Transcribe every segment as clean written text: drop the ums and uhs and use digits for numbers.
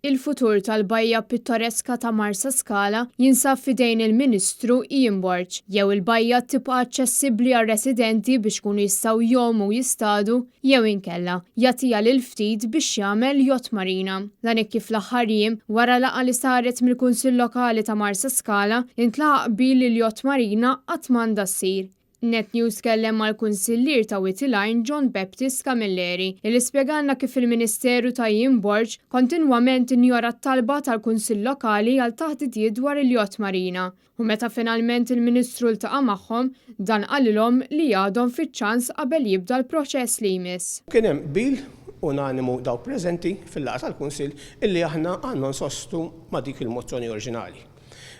Il-futur tal-bajja pittoreska ta' Marsaskala jinsab f'idejn il-Ministru Ian Borg. Jew il-bajja tibqa' aċċessibbli għar-residenti biex ikunu jistgħu jgħumu u jistadu, jew inkella, jagħtiha lil ftit biex jagħmel yacht marina. Dan hekk kif fl-aħħar jiem, wara laqgħa li saret mill-Kunsill Lokali ta' Marsaskala, intlaħaq qbil li l-yacht marina qatt m'għandha ssir. Net News tkellem mal-Kunsillier ta' Wied il-Għajn John Baptist Camilleri li spjegalna kif il-Ministeru ta' Ian Borg kontinwament injora t-talba tal-Kunsill Lokali għal taħdidiet dwar il-yacht marina u meta finalment il-Ministru ltaqa' magħhom, dan qalilhom li għadhom fiċ-ċans qabel jibda l-proċess li jmiss. Kien hemm qbil unanimu dawk preżenti fil-laqgħa tal-Kunsill illi aħna għandna nsostu ma' dik il-mozzjoni oriġinali.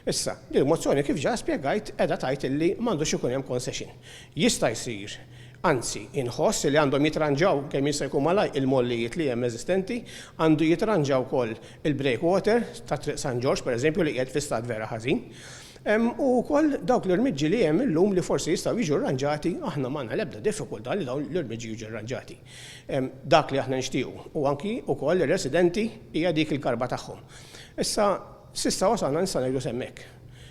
Issa, din il-mozzjoni kif ġa spjegajt qiegħda tgħid illi m'għandux ikun hemm concession. Jista' jsir, anzi inħoss li għandhom jitranġaw kemm jista' jkun malajr il-mollijiet li hemm eżistenti, għandu jitranġa wkoll il-breakwater ta' Triq San Ġorġ pereżempju li qiegħed fi stat vera ħażin. U wkoll dawk l-irmiġġi li hemm illum li forsi jistgħu jiġu rranġati, aħna m'għandna l-ebda diffikultà li dawn l-irmiġġi jiġu rranġati. Dak li aħna nixtiequ u anki wkoll ir-residenti hija dik il-karba tagħhom. Issa, S'issa wasalna nista' ngħidu s'hemmhekk.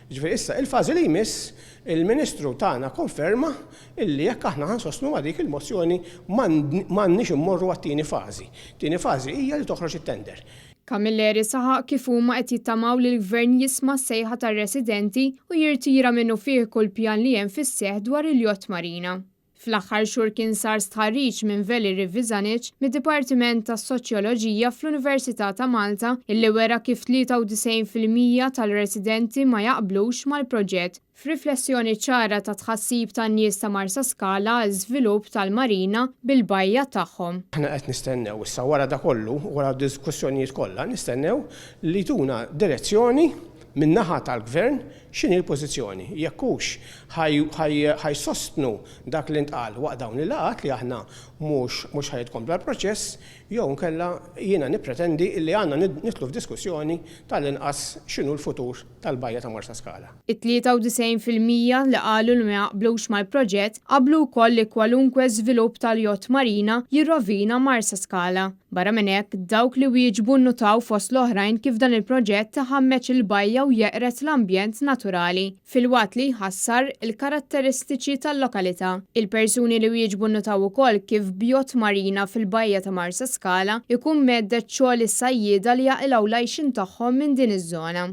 Jiġifieri issa il-fażi li jmiss, il-Ministru tana konferma illi jekk aħna ħa nsostnu ma' dik il-mozzjoni m'għandniex immorru għat-tieni fażi. Tieni fażi hija li toħroġ it-tender. Camilleri saħaq kif huma qed jittamaw li l-Gvern jisma' s-sejħa tar-residenti u jirtira minnufih kull pjan li hemm fis-seħħ dwar il-yacht marina. Fl-aħħar xhur kien sar stħarriġ minn Veli Rivizanic mid-Dipartiment tas-Soċjoloġija fl-Università ta' Malta illi wera kif 93% tal-residenti ma jaqblux mal-proġett, f'riflessjoni ċara tat-tħassib tan-nies ta' Marsaskala għal żvilupp tal-marina bil-bajja tagħhom. Aħna qed nistennew issa wara da kollu, wara d-diskussjonijiet kollha, nistennew li jtuna direzzjoni min-naħa tal-Gvern x'inhi l-pożizzjoni, jekk hux ħa jsostnu dak li ntqal waqt dawn il-laqgħat li aħna mhux mhux ħa jitkompla l-proċess jew inkella jiena nippretendi li għandna nidħlu f'diskussjoni tal-inqas x'inhu l-futur tal-bajja ta' Marsaskala. It-93% li qalu li ma jaqblux mal-proġett qablu wkoll li kwalunkwe żvilupp tal-yacht marina jirrovina Marsaskala. Barra minn hekk, dawk li wieġbu nnutaw fost l-oħrajn kif dan il-proġett iħammeġ il-bajja u jeqred l-ambjent naturali, filwaqt li jħassar il-karatteristiċi tal-lokalità. Il-persuni li wieġbu nnutaw ukoll kif b'yacht marina fil-bajja ta' Marsaskala jkun mhedded xogħol is-sajjieda li jaqilgħu l-għajxien tagħhom minn din iż-żona.